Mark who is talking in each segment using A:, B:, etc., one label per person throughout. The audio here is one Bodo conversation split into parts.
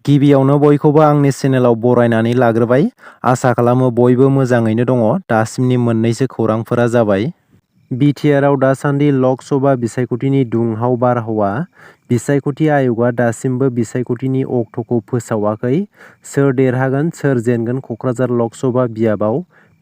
A: गिबियावनो बयखौबो आंनि चेनेलाव बरायनानै लाग्रोबाय। आसा खालामो बयबो मोजाङैनो दङ। दासिमनि मोननैसो खौरांफोरा जाबाय। बिटिआरआव दासान्दि लक सभा बिसायख'थिनि दुंहाव बारहावा। बिसायख'थि आय'गआ दासिमबो बिसायख'थिनि अक्ट'खौ फोसावाखै। सोर देरहागोन, सोर जेनगोन कक्राझार लक सभा बियाबाव,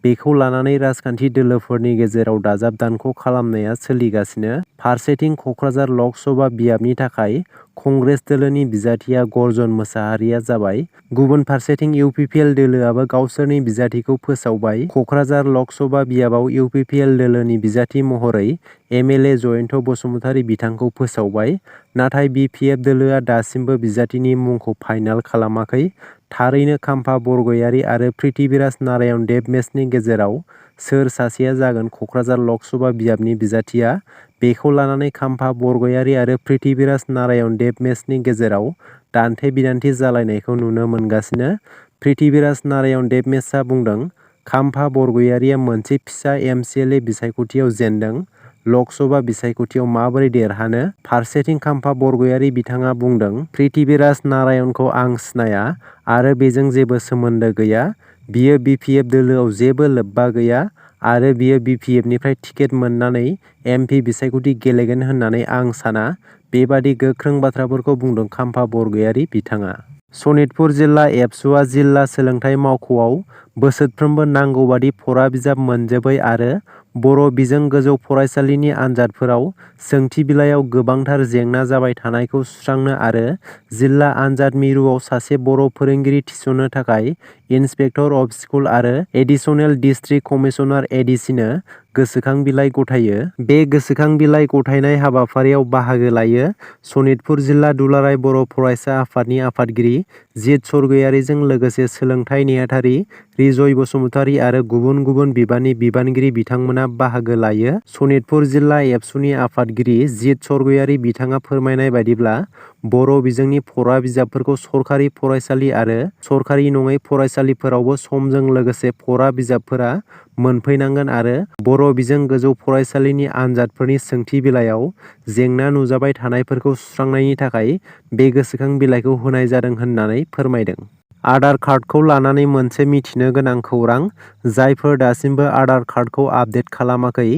A: बेखौ लानानै राजखान्थि दोलोफोरनि गेजेराव दाजाब दानख' खालामनाया सोलिगासिनो। फारसेथिं कक्राझार लक सभा बियाबनि थाखाय कंग्रेस दोलोनि बिजाथिया गर्जन मोसाहारिया जाबाय। गुबुन फारसेथिं UPPL दोलोआबो गावसोरनि बिजाथिखौ फोसावबाय। कक्राझार लक सभा बियाबाव UPPL दोलोनि बिजाथि महरै MLA जयन्त बसुमतारी बिथांखौ फोसावबाय। नाथाय BPF दोलोआ दासिमबो बिजाथिनि मुंखौ फाइनाल खालामाखै। थारैनो खाम्फा बरगयारी आरो पृथ्वीराज नारायण देबमेसनि गेजेराव सोर सासेया जागोन कक्राझार लक सभा बियाबनि बिजाथिया? बेखौ लानानै खाम्फा बरगयारी आरो पृथ्वीराज नारायण देबमेसनि गेजेराव दान्थे बिदान्थे जालायनायखौ नुनो मोनगासिनो। पृथ्वीराज नारायण देबमेसआ बुंदों, खाम्फा बरगयारीया मोनसे फिसा MCLA बिसायख'थियाव जेनदों। लक सभा बिसायख'थियाव माबोरै देरहानो? फारसेथिं खाम्फा बरगयारी बिथाङा बुंदों, पृथ्वीराज नारायणखौ आं सिनाया आरो बेजों जेबो सोमोन्दो गैया। बियो BPF दोलोआव जेबो लोब्बा गैया आरो बियो BPFनिफ्राय टिकेट मोननानै MP बिसायख'थि गेलेगोन होननानै आं साना। बेबादि गोख्रों बाथ्राफोरखौ बुंदों खाम्फा बरगयारी बिथाङा। सनितपुर जिल्ला एबसुआ जिल्ला सोलोंथाइ मावख'आव बोसोरफ्रोमबो नांगौबादि फरा बिजाब मोनजोबै आरो बर' बिजों गोजौ फरायसालिनि आनजादफोराव सोंथि बिलाइयाव गोबांथार जेंना जाबाय थानायखौ सुस्रांनो आरो जिल्ला आनजाद मिरुआव सासे बर' फोरोंगिरि थिसननो थाखाय इन्सपेक्टर अफ स्कुल आरो एडिसनेल डिस्ट्रिक्ट कमिशनार ADC नो गोसोखां बिलाइ गथायो। बे गोसोखां बिलाइ गथायनाय हाबाफारियाव बाहागो लायो सनितपुर जिल्ला दुलाराय बर' फरायसा आफादनि आफादगिरि जित सरगयारीजों लोगोसे सोलोंथाइ नेहाथारि रिजय बसुमतारी आरो गुबुन गुबुन बिबाननि बिबानगिरि बिथांमोना बाहागो लायो। सनितपुर जिल्ला एबसुनि आफादगिरि जित सरगयारी बिथाङा फोरमायनाय बायदिब्ला बर' बिजोंनि फरा बिजाबफोरखौ सरखारि फरायसालि आरो सरखारि नङै फरायसालिफोरावबो समजों लोगोसे फरा बिजाबफोरा मोनफैनांगोन आरो बर' बिजों गोजौ फरायसालिनि आनजादफोरनि सोंथि बिलाइयाव जेंना नुजाबाय थानायफोरखौ सुस्रांनायनि थाखाय बे गोसोखां बिलाइखौ होनाय जादों होननानै फोरमायदों। आधार कार्डखौ लानानै मोनसे मिथिनो गोनां खौरां। जायफोर दासिमबो आधार कार्डखौ आपडेट खालामाखै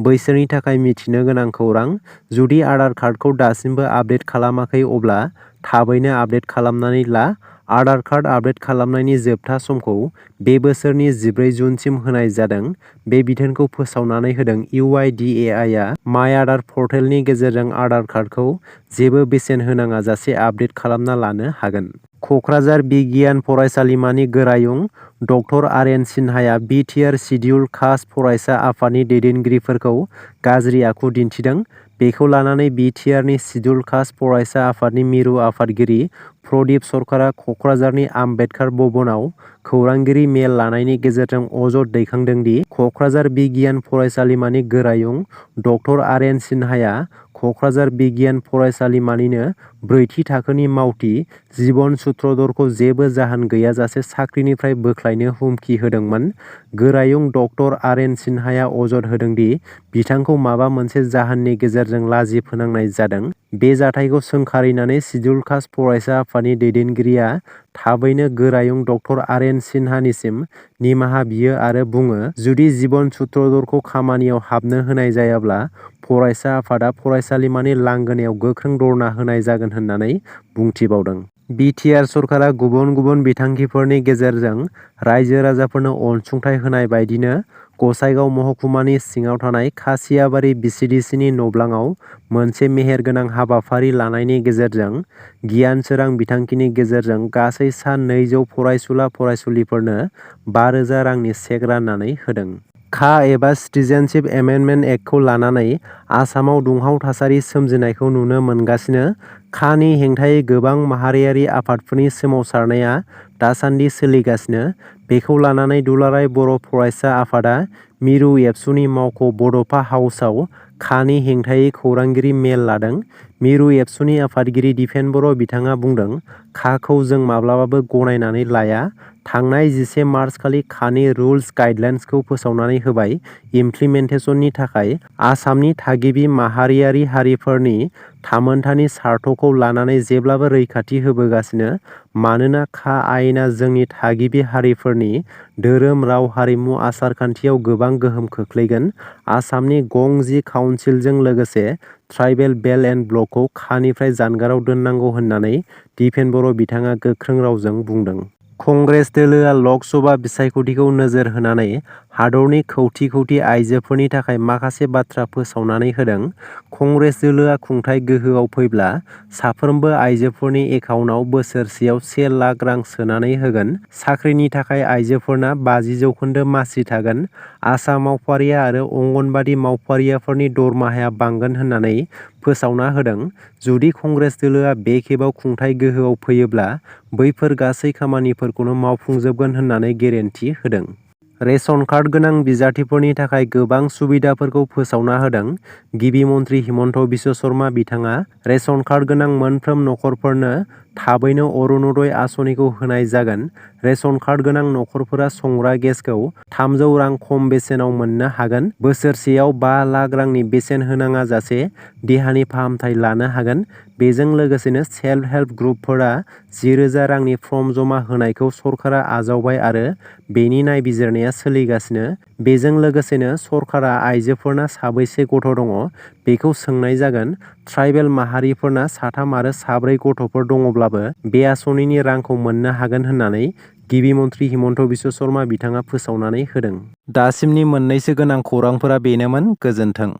A: बैसोरनि थाखाय मिथिनो गोनां खौरां। जुदि आधार कार्डखौ दासिमबो आपडेट खालामाखै अब्ला थाबैनो आपडेट खालामनानै ला। आधार कार्ड आपडेट खालामनायनि जोबथा समखौ बे बोसोरनि 14 जुनसिम होनाय जादों। बे बिथोनखौ फोसावनानै होदों UIDAI आ माइ आधार पर्टेलनि गेजेरजों आधार कार्डखौ जेबो बेसेन होनाङा जासे आपडेट खालामना लानो हागोन। कक्राझार बिगियान फरायसालिमानि गोरायुं डक्टर आर्यन सिन्हाया बिटिआर सिडिउल कास्ट फरायसा आफादनि दैदेनगिरिफोरखौ गाज्रि आखु दिन्थिदों। बेखौ लानानै बिटिआरनि सिडिउल कास्ट फरायसा आफादनि मिरु आफादगिरि प्रदीप सरकारा कक्राझारनि आम्बेदकार भवनाव खौरांगिरि मेल लानायनि गेजेरजों अजद दैखांदों दि कक्राझार बिगियान फरायसालिमानि गोरायुं डक्टर आर्यन सिन्हाया कक्राझार बिगियान फरायसालिमानिनो 4थि थाखोनि मावथि जिबन सुत्रधरखौ जेबो जाहोन गैयाजासे साख्रिनिफ्राय बोख्लायनो हुमखि होदोंमोन। गोरायुं डक्टर आर्यन सिन्हाया अजद होदोंदि बिथांखौ माबा मोनसे जाहोननि गेजेरजों लाजि फोनांनाय जादों। बे जाथायखौ सोंखारिनानै सिडिउल कास्ट फरायसा आफादनि दैदेनगिरिया थाबैनो गोरायुं डक्टर आर्यन सिन्हानिसिम निमाहा बियो आरो बुङो, जुदि जिबन सुत्रधरखौ खामानियाव हाबनो होनाय जायाब्ला फरायसा आफादा फरायसालिमानि लांगोनायाव गोख्रों धरना होनाय जागोन होननानै बुंथिबावदों। बिटिआर सरकारा गुबुन गुबुन बिथांखिफोरनि गेजेरजों रायजो राजाफोरनो अनसुंथाइ होनाय बायदिनो गसाइगाव महकुमानि सिङाव थानाय खासियाबारि BCDCनि नब्लाङाव मोनसे मेहेरगोनां हाबाफारि लानायनि गेजेरजों गियान सोरां बिथांखिनि गेजेरजों गासै सा 200 फरायसुला फरायसुलिफोरनो 5,000 रांनि चेक राननानै होदों। खा एबा सिटिजेनशिप एमेन्डमेन्ट एक्टखौ लानानै आसामाव दुंहाव थासारि सोमजिनायखौ नुनो मोनगासिनो। खानि हेंथायै गोबां माहारियारि आफादफोरनि सोमावसारनाया दासान्दि सोलिगासिनो। बेखौ लानानै दुलाराय बर' फरायसा आफादा मिरु एबसुनि मावख' बड'फा हाउसआव खानि हेंथायै खौरांगिरि मेल लादों। मिरु एबसुनि आफादगिरि दिपेन बर' बिथाङा बुंदों, खाखौ जों माब्लाबाबो गनायनानै लाया। थांनाय 11 मार्च खालि खानि रुल्स गाइडलाइन्सखौ फोसावनानै होबाय। इमप्लिमेन्टेसननि थाखाय आसामनि थागिबि माहारियारि हारिफोरनि थामोनथानि सार्थखौ लानानै जेब्लाबो रैखाथि होबोगासिनो। मानोना खा आयेना जोंनि थागिबि हारिफोरनि धोरोम, राव, हारिमु, आसार-खान्थियाव गोबां गोहोम खोख्लैगोन। आसामनि गं 10 काउन्सिलजों लोगोसे ट्राइबेल बेल्ट एन्ड ब्लकखौ खानिफ्राय जानगाराव दोननांगौ होननानै दिपेन बर' बिथाङा गोख्रों रावजों बुंदों। कंग्रेस दोलोआ लक सभा बिसायख'थिखौ नोजोर होनानै हादरनि खौथि-खौथि आइजोफोरनि थाखाय माखासे बाथ्रा फोसावनानै होदों। कंग्रेस दोलोआ खुंथाय गोहोआव फैब्ला साफ्रोमबो आइजोफोरनि एकाउन्टआव बोसोरसेयाव 1 लाख रां सोनानै होगोन। साख्रिनि थाखाय आइजोफोरना 50% मासि थागोन। आसा मावफारिया आरो अंगनबादि मावफारियाफोरनि दरमाहाया बांगोन होननानै फोसावना होदों। जुदि कंग्रेस दोलोआ बे खेबाव खुंथाय गोहोआव फैयोब्ला बैफोर गासै खामानिफोरखौनो मावफुंजोबगोन होननानै गेरेन्टि होदों। रेशन कार्ड गोनां बिजाथिफोरनि थाखाय गोबां सुबिदाफोरखौ फोसावना होदों। गिबि मन्थ्रि हिमन्त बिश्व शर्मा बिथाङा रेशन कार्ड गोनां मोनफ्रोम नखरफोरनो थाबैनो अरुणोदय आसनिखौ होनाय जागोन। रेशन कार्ड गोनां नखरफोरा संग्रा गेसखौ 300 रां खम बेसेनाव मोननो हागोन। बोसोरसेयाव 5 लाख रांनि बेसेन होनाङा जासे देहानि फाहामथाय लानो हागोन। बेजों लोगोसेनो सेल्फ हेल्प ग्रुपफोरा 10,000 रांनि फर्म जमा होनायखौ सरकारा आजावबाय आरो बेनि नायबिजिरनाया सोलिगासिनो। बेजों लोगोसेनो सरकारा आइजोफोरना साबैसे गथ' दङ बेखौ सोंनाय जागोन। ट्राइबेल माहारिफोरना 3 आरो 4 गथ'फोर दङब्लाबो बे आसनिनि रांखौ मोननो हागोन होननानै गिबि मन्थ्रि हिमन्त बिश्व शर्मा बिथाङा फोसावनानै होदों। दासिमनि मोननैसो गोनां खौरांफोरा बेनोमोन। गोजोन्थों।